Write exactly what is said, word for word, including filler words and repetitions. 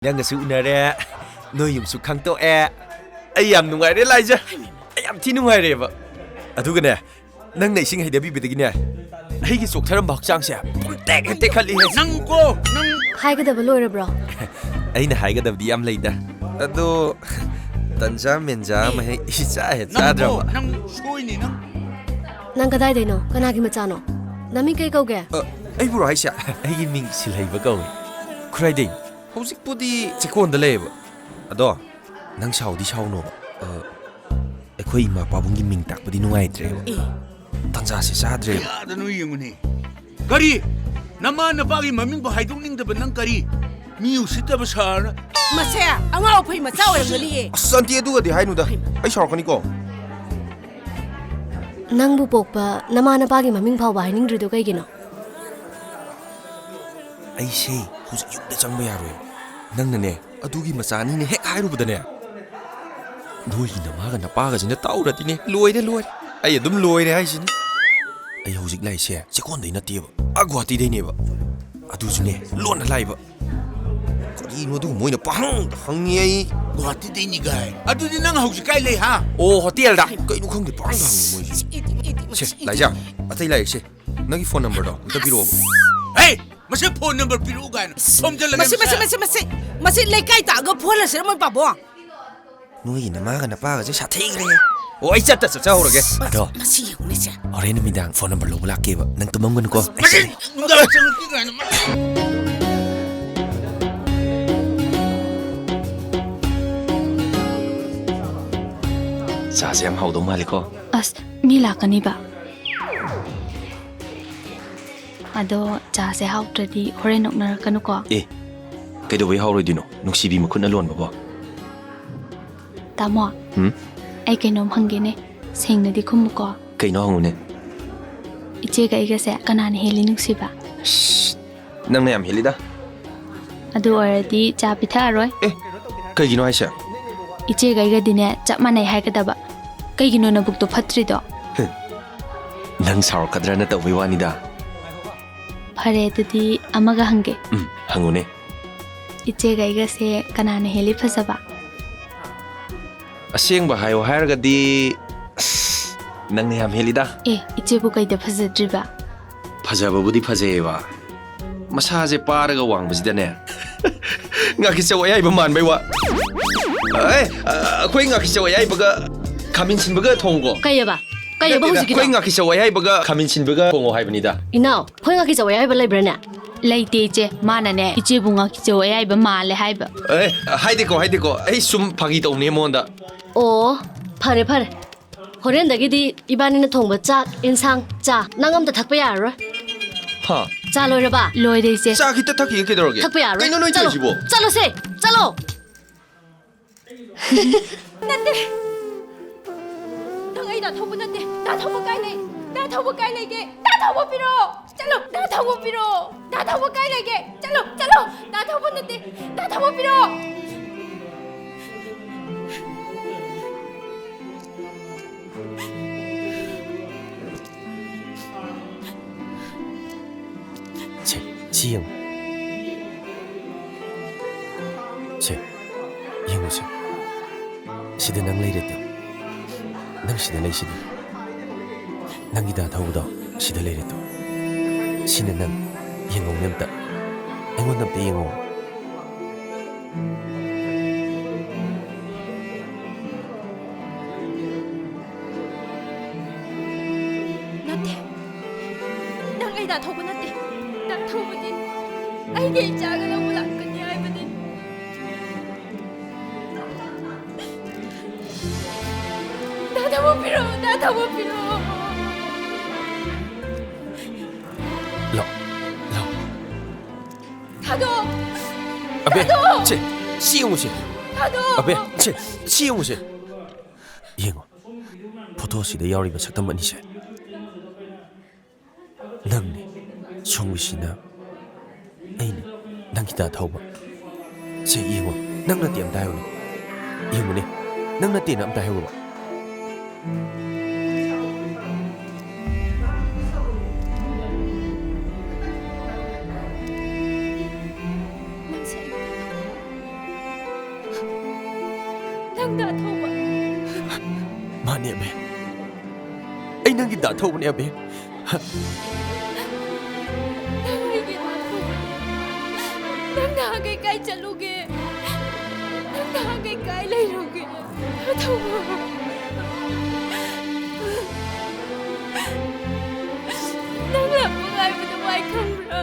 ꯅꯪꯒꯁꯨ ꯎꯅꯔꯦ, ꯅꯣꯏ ꯌꯨꯝꯁꯨ ꯈꯪꯇꯣꯛꯑꯦ꯫ ꯑꯩ ꯌꯥꯝ ꯅꯨꯡꯉꯥꯏꯔꯦ, ꯂꯥꯏꯖꯥ꯫ ꯑꯩ ꯌꯥꯝ ꯊꯤ ꯅꯨꯡꯉꯥꯏꯔꯦꯕ꯫ ꯑꯗꯨꯒꯅꯦ, ꯅꯪꯅ ꯏꯁꯤꯡ ꯍꯩꯗꯕꯤꯕꯗꯒꯤꯅꯦ, ꯑꯩꯒꯤ ꯆꯣꯛꯊꯔꯝꯕ ꯍꯛꯆꯥꯡꯁꯦ ꯄꯨꯝꯇꯦꯛ ꯍꯦꯛ ꯇꯦꯛꯈꯠꯂꯤꯍꯦ꯫ ꯅꯪꯀꯣ, ꯅꯪ ꯍꯥꯏꯒꯗꯕ ꯂꯣꯏꯔꯕ꯭ꯔꯣ? ꯑꯩꯅ ꯍꯥꯏꯒꯗꯕꯗꯤ ꯌꯥꯝ ꯂꯩꯗ꯫ ꯑꯗꯣ, ꯇꯟꯖꯥ ꯃꯦꯟꯖꯥ ꯑꯃ ꯍꯦꯛ ꯏꯆꯥ ꯍꯦꯛ ꯅꯪꯀꯣ, ꯆꯥꯗ꯭ꯔꯕ꯫ ꯅꯪ ꯁꯣꯏꯅꯤ, ꯅꯪ꯫ ꯅꯪ ꯀꯗꯥꯏꯗꯩꯅꯣ? ꯀꯅꯥꯒꯤ ꯃꯆꯥꯅꯣ? ꯅꯃꯤꯡ ꯀꯩ ꯀꯧꯒꯦ? ꯑ, ꯑꯩꯕꯨꯔꯣ ꯍꯥꯏꯁꯦ? ꯑꯩꯒꯤ ꯃꯤꯡ ꯁꯤꯜꯍꯩꯕ ꯀꯧꯏ꯫ ꯈꯨꯔꯥꯏꯗꯩ꯫ ꯍꯧꯖꯤꯛꯄꯨꯗꯤ ꯆꯦꯛꯀꯣꯟꯗ ꯂꯩꯌꯦꯕ꯫ ꯑꯗꯣ, ꯅꯪ ꯁꯥꯎꯗꯤ ꯁꯥꯎꯅꯣꯕ꯫ ꯑ, ꯑꯩꯈꯣꯏ ꯏꯃꯥ ꯄꯥꯕꯨꯡꯒꯤ ꯃꯤꯡ ꯇꯥꯛꯄꯗꯤ ꯅꯨꯡꯉꯥꯏꯇ꯭ꯔꯦꯕ꯫ ꯑꯦ꯫ ꯇꯟꯖꯥꯁꯦ ꯆꯥꯗ꯭ꯔꯦꯕ꯫ ꯌꯥꯗꯅꯣ ꯌꯦꯡꯉꯨꯅꯦ꯫ ꯀꯔꯤ? ꯅꯃꯥ ꯅꯄꯥꯒꯤ ꯃꯃꯤꯡꯕꯨ ꯍꯥꯏꯗꯣꯛꯅꯤꯡꯗꯕ ꯅꯪ ꯀꯔꯤ? ꯃꯤ ꯎꯁꯤꯠꯇꯕ ꯁꯥꯔꯅ꯫ ꯃꯁꯦ ꯑꯉꯥꯎ ꯑꯐꯩ ꯃꯆꯥ ꯑꯣꯏꯔꯝꯒꯅꯤꯌꯦ꯫ ꯑꯁ, ꯑꯟꯇꯤ, ꯑꯗꯨꯒꯗꯤ ꯍꯥꯏꯅꯨꯗ꯫ ꯍꯩꯃꯥ꯫ ꯑꯩ ꯁꯥꯎꯔꯛꯀꯅꯤꯀꯣ꯫ ꯅꯪꯕꯨ ꯄꯣꯛꯄ ꯅꯃꯥ ꯅꯄꯥꯒꯤ ꯃꯃꯤꯡ ꯐꯥꯎꯕ ꯍꯥꯏꯅꯤꯡꯗ꯭ꯔꯤꯗꯣ ꯀꯩꯒꯤꯅꯣ? ꯑꯩꯁꯦ ꯍꯧꯖꯤꯛ ꯌꯨꯝꯗ ꯆꯪꯕ ꯌꯥꯔꯣꯏ꯫ ꯅꯪꯅꯅꯦ, ꯑꯗꯨꯒꯤ ꯃꯆꯥꯅꯤꯅꯦ ꯍꯦꯛ ꯍꯥꯏꯔꯨꯕꯗꯅꯦ, ꯅꯣꯏꯒꯤ ꯅꯃꯥꯒ ꯅꯄꯥꯒꯁꯤꯅ ꯇꯥꯎꯔꯗꯤꯅꯦ, ꯂꯣꯏꯔꯦ, ꯂꯣꯏꯔꯦ꯫ ꯑꯩ ꯑꯗꯨꯝ ꯂꯣꯏꯔꯦ ꯍꯥꯏꯁꯤꯅꯤ꯫ ꯑꯩ ꯍꯧꯖꯤꯛ ꯂꯥꯛꯏꯁꯦ ꯆꯦꯛꯀꯣꯟꯗꯩ ꯅꯠꯇꯦꯕ, ꯑꯥ ꯒꯨꯍꯥꯇꯤꯗꯩꯅꯦꯕ꯫ ꯑꯗꯨꯁꯨꯅꯦ, ꯂꯣꯟꯅ ꯂꯥꯛꯏꯕ꯫ ꯀꯔꯤꯅꯣ ꯑꯗꯨꯒꯨꯝꯕ ꯑꯣꯏꯅ ꯄꯪꯍꯪꯗ ꯍꯪꯉꯤ ꯑꯩ꯫ ꯒꯨꯍꯥꯇꯤꯗꯩꯅꯤ ꯒꯥꯏ꯫ ꯑꯗꯨꯗꯤ ꯅꯪ ꯍꯧꯖꯤꯛ ꯀꯥꯏ ꯂꯩ, ꯍꯥ? ꯑꯣ, ꯍꯣꯇꯦꯜꯗ꯫ ꯀꯩꯅꯣ ꯈꯪꯗꯦ, ꯄꯪꯍꯪꯗ ꯍꯪꯉꯤ ꯃꯣꯏꯁꯦ꯫ ꯁꯤ, ꯏꯗꯤ, ꯏꯗꯤ, ꯁꯦ, ꯃꯁꯤ, ꯏꯗꯤ꯫ ꯂꯥꯏꯖꯥ, ꯑꯇꯩ ꯂꯥꯏꯔꯤꯛꯁꯦ꯫ ꯅꯪꯒꯤ ꯐꯣꯟ ꯅꯝꯕꯔꯗꯣ ꯑꯝꯇ ꯄꯤꯔꯛꯑꯣꯕ꯫ ꯍꯦ! ꯃꯁꯤ ꯐꯣꯟ ꯅꯝꯕꯔ ꯄꯤꯔꯛꯎ ꯀꯥꯏꯅ ꯊꯣꯝꯖꯤꯜꯂꯒ ꯃꯁꯤ, ꯃꯁꯤ, ꯃꯁꯤ, ꯃꯁꯤ, ꯃꯁꯤ ꯂꯩꯀꯥꯏ ꯇꯥꯛꯑꯒ ꯐꯨꯍꯜꯂꯁꯤꯔ ꯃꯣꯏ ꯄꯥꯕꯣ? ꯅꯣꯏꯒꯤ ꯅꯃꯥꯒ ꯅꯄꯥꯒꯁꯦ ꯁꯥꯊꯤꯈ꯭ꯔꯦ꯫ ꯑꯣ, ꯑꯩ ꯆꯠꯇ ꯆꯠꯆꯍꯧꯔꯒꯦ꯫ ꯑꯗꯣ, ꯃꯁꯤ ꯌꯦꯡꯉꯨꯅꯦ ꯁꯦ꯫ ꯍꯣꯔꯦꯟ ꯅꯨꯃꯤꯗꯥꯡ ꯐꯣꯟ ꯅꯝꯕꯔ ꯂꯧꯕ ꯂꯥꯛꯀꯦꯕ꯫ ꯅꯪ ꯇꯨꯝꯃꯝꯒꯅꯨꯀꯣ꯫ ꯃꯁꯤ ꯅꯨꯡꯗꯥꯡ ꯆꯪꯉꯛꯀꯦ ꯀꯥꯏꯅ꯫ ꯆꯥꯁꯦ ꯌꯥꯝ ꯍꯥꯎꯗꯧ ꯃꯥꯜꯂꯤꯀꯣ꯫ ꯑꯁ, ꯃꯤ ꯂꯥꯛꯀꯅꯤꯕ꯫ ꯑꯗꯣ ꯆꯥꯁꯦ ꯍꯥꯎꯇ꯭ꯔꯗꯤ ꯍꯣꯔꯦꯟ ꯅꯣꯛꯅꯔꯛꯀꯅꯨꯀꯣ꯫ ꯑꯦ, ꯀꯩꯗꯧꯕꯩ ꯍꯥꯎꯔꯣꯏꯗꯣꯏꯅꯣ? ꯅꯨꯡꯁꯤꯕꯤ ꯃꯈꯨꯠꯅ ꯂꯣꯟꯕꯕꯣ꯫ ꯇꯥꯃꯣ, ꯍꯨꯝ? ꯑꯩ ꯀꯩꯅꯣꯝ ꯍꯪꯒꯦꯅꯦ, ꯁꯦꯡꯅꯗꯤ ꯈꯨꯝꯃꯨꯀꯣ꯫ ꯀꯩꯅꯣ ꯍꯪꯉꯨꯅꯦ꯫ ꯏꯆꯦꯒ ꯑꯩꯒꯁꯦ ꯀꯅꯥꯅ ꯍꯦꯜꯂꯤ ꯅꯨꯡꯁꯤꯕ? ꯁꯤꯠ, ꯅꯪꯅ ꯌꯥꯝ ꯍꯦꯜꯂꯤꯗ꯫ ꯑꯗꯨ ꯑꯣꯏꯔꯗꯤ ꯆꯥ ꯄꯤꯊꯛꯑꯔꯣꯏ꯫ ꯑꯦ, ꯀꯩꯒꯤꯅꯣ ꯍꯥꯏꯁꯦ? ꯏꯆꯦꯒ ꯑꯩꯒꯗꯤꯅꯦ ꯆꯞ ꯃꯥꯟꯅꯩ ꯍꯥꯏꯒꯗꯕ꯫ ꯀꯩꯒꯤꯅꯣ ꯅꯕꯨꯛꯇꯣ ꯐꯠꯇ꯭ꯔꯤꯗꯣ? ꯍꯨꯝ, ꯅꯪ ꯁꯥꯎꯔꯛꯀꯗ꯭ꯔꯅ ꯇꯧꯕꯩ ꯋꯥꯅꯤꯗ꯫ ꯐꯔꯦ, ꯑꯗꯨꯗꯤ ꯑꯃꯒ ꯍꯪꯒꯦ꯫ ꯎꯝ, ꯍꯪꯉꯨꯅꯦ꯫ ꯏꯆꯦꯒ ꯑꯩꯒꯁꯦ ꯀꯅꯥꯅ ꯍꯦꯜꯂꯤ ꯐꯖꯕ? ꯑꯁꯦꯡꯕ ꯍꯥꯏꯌꯣ ꯍꯥꯏꯔꯒꯗꯤ, ꯑꯁ, ꯅꯪꯅ ꯌꯥꯝ ꯍꯦꯜꯂꯤꯗ꯫ ꯑꯦ, ꯏꯆꯦꯕꯨ ꯀꯩꯗ ꯐꯖꯗ꯭ꯔꯤꯕ? ꯐꯖꯕꯕꯨꯗꯤ ꯐꯖꯩꯌꯦꯕ, ꯃꯁꯥꯁꯦ ꯄꯥꯔꯒ ꯋꯥꯡꯕꯁꯤꯗꯅꯦ, ꯉꯥꯀꯤꯆꯧ ꯑꯌꯥꯏꯕ ꯃꯥꯟꯕꯩ ꯋꯥ꯫ ꯑꯦ, ꯑ, ꯑꯩꯈꯣꯏ ꯉꯥꯀꯤꯆꯧ ꯑꯌꯥꯏꯕꯒ ꯈꯥꯃꯦꯟ ꯁꯤꯟꯕꯒ ꯊꯣꯡꯉꯨꯀꯣ꯫ ꯀꯩꯑꯕ? ꯀꯩꯑꯕ ꯅꯠꯇꯦꯗ, ꯍꯧꯖꯤꯛꯀꯤꯗꯣ? ꯑꯩꯈꯣꯏ ꯉꯥꯀꯤꯆꯧ ꯑꯌꯥꯏꯕꯒ ꯈꯥꯃꯦꯟ ꯁꯤꯟꯕꯒ ꯊꯣꯡꯉꯣ ꯍꯥꯏꯕꯅꯤꯗ꯫ ꯏꯅꯥꯎ, ꯑꯩꯈꯣꯏ ꯉꯥꯀꯤꯆꯧ ꯑꯌꯥꯏꯕ ꯂꯩꯕ꯭ꯔꯥꯅꯦ? ꯂꯩꯇꯦ ꯏꯆꯦ, ꯃꯥꯅꯅꯦ ꯏꯆꯦꯕꯨ ꯉꯥꯀꯤꯆꯧ ꯑꯌꯥꯏꯕ ꯃꯥꯜꯂꯦ ꯍꯥꯏꯕ꯫ ꯑꯦ, ꯍꯥꯏꯗꯦꯀꯣ, ꯍꯥꯏꯗꯦꯀꯣ, ꯑꯩ ꯁꯨꯝ ꯐꯥꯒꯤ ꯇꯧꯅꯦ ꯃꯉꯣꯟꯗ꯫ ꯑꯣ, ꯐꯔꯦ, ꯐꯔꯦ꯫ ꯍꯣꯔꯦꯟꯗꯒꯤꯗꯤ ꯏꯕꯥꯅꯤꯅ ꯊꯣꯡꯕ ꯆꯥꯛ, ꯏꯟꯁꯥꯡ, ꯆꯥ, ꯅꯪ ꯑꯝꯇ ꯊꯛꯄ ꯌꯥꯔꯔꯣꯏ꯫ ꯍꯥ? ꯆꯥ ꯂꯣꯏꯔꯕ? ꯂꯣꯏꯔꯦ ꯏꯆꯦ꯫ ꯆꯥ ꯈꯤꯇ ꯊꯛꯈꯤꯒꯦ, ꯀꯩꯗꯧꯔꯒꯦ? ꯊꯛꯄ ꯌꯥꯔꯔꯣꯏ꯫ ꯀꯩꯅꯣ ꯅꯣꯏ ꯆꯠꯂꯣ꯫ ꯇꯧꯔꯤꯁꯤꯕꯣ? ꯆꯠꯂꯣꯁꯦ, ꯆꯠꯂꯣ꯫ ꯅꯠꯇꯦ꯫ ꯅꯪ ꯑꯩ ꯗꯥ ꯊꯧꯕ ꯅꯠꯇꯦ꯫ ꯗꯥ ꯊꯧꯕ ꯀꯥꯏ ꯂꯩ? ꯗꯥ ꯊꯧꯕ ꯀꯥꯏ ꯂꯩꯒꯦ? ꯗꯥ ꯊꯧꯕ ꯄꯤꯔꯛꯑꯣ꯫ ꯆꯠꯂꯣ, ꯗꯥ ꯊꯧꯕ ꯄꯤꯔꯛꯑꯣ꯫ ꯗꯥ ꯊꯧꯕ ꯀꯥꯏ ꯂꯩꯒꯦ? ꯆꯠꯂꯣ, ꯆꯠꯂꯣ꯫ ꯗꯥ ꯊꯧꯕ ꯅꯠꯇꯦ꯫ ꯗꯥ ꯊꯧꯕ ꯄꯤꯔꯛꯑꯣ꯫ ꯁꯦ, ꯁꯤ ꯌꯦꯡꯉꯨ꯫ ꯁꯦ, ꯌꯦꯡꯉꯨꯁꯦ꯫ ꯁꯤꯗ ꯅꯪ ꯂꯩꯔꯦꯗꯣ꯫ ꯅꯪ ꯁꯤꯗ ꯂꯩꯁꯤꯗꯤ꯫ ꯅꯪꯒꯤ ꯗꯥ ꯊꯧꯕꯗꯣ ꯁꯤꯗ ꯂꯩꯔꯦꯗꯣ꯫ ꯁꯤꯅ ꯅꯪ꯫ ꯌꯦꯡꯉꯧꯅꯦ ꯑꯝꯇ꯫ ꯑꯩꯉꯣꯟꯗ ꯑꯝꯇ ꯌꯦꯡꯉꯣ꯫ ꯅꯠꯇꯦ꯫ ꯅꯪ ꯑꯩ ꯗꯥ ꯊꯧꯕ ꯅꯠꯇꯦ꯫ ꯗꯥ ꯊꯧꯕꯗꯤ ꯑꯩꯒꯤ ꯏꯆꯥꯒ ꯂꯧꯕ ꯂꯥꯛꯀꯅꯤ ꯍꯥꯏꯕꯅꯤ꯫ ꯗꯥ ꯊꯧꯕ ꯄꯤꯔꯛꯑꯣ, ꯗꯥ ꯊꯧꯕ ꯄꯤꯔꯛꯑꯣ꯫ ꯂꯥꯎ, ꯂꯥꯎ꯫ ꯊꯥꯗꯣꯛꯑꯣ꯫ ꯑꯕꯦ, ꯊꯥꯗꯣꯛꯑꯣ꯫ ꯁꯦ, ꯁꯤ ꯌꯦꯡꯉꯨꯁꯦ꯫ ꯊꯥꯗꯣꯛꯑꯣ꯫ ꯑꯕꯦ, ꯁꯦ, ꯁꯤ ꯌꯦꯡꯉꯨꯁꯦ꯫ ꯌꯦꯡꯉꯣ, ꯐꯣꯇꯣꯁꯤꯗ ꯌꯥꯎꯔꯤꯕ ꯁꯛꯇꯝ ꯑꯅꯤꯁꯦ꯫ ꯅꯪꯅꯤ, ꯁꯣꯝꯒꯤꯁꯤꯅ ꯑꯩꯅꯤ, ꯅꯪꯒꯤ ꯗꯥ ꯊꯧꯕ꯫ ꯁꯦ, ꯌꯦꯡꯉꯣ, ꯅꯪ ꯅꯠꯇꯦ ꯑꯝꯇ ꯍꯥꯏꯌꯨꯅꯦ꯫ ꯌꯦꯡꯉꯨꯅꯦ, ꯅꯪ ꯅꯠꯇꯦꯅ ꯑꯝꯇ ꯍꯥꯏꯌꯨꯕ꯫ ꯅꯪꯁꯦ ꯑꯩꯒꯤ ꯅꯪ ꯗꯥ ꯊꯧꯕ꯫ ꯃꯥꯅꯦ ꯑꯕꯦ꯫ ꯑꯩ ꯅꯪꯒꯤ ꯗꯥ ꯊꯧꯕꯅꯦ ꯑꯕꯦ꯫ ꯅꯪ ꯑꯩꯒꯤ ꯗꯥ ꯊꯧꯕꯅꯦ꯫ ꯅꯪ ꯅꯍꯥꯟꯈꯩ ꯀꯥꯏ ꯆꯠꯂꯨꯒꯦ? ꯅꯪ ꯅꯍꯥꯟꯈꯩ ꯀꯥꯏ ꯂꯩꯔꯨꯒꯦ? ꯗꯥ ꯊꯧꯕ꯫ ꯅꯪ ꯂꯥꯛꯄ ꯉꯥꯏꯕꯗ ꯋꯥꯏ ꯈꯪꯕ꯭ꯔꯥ?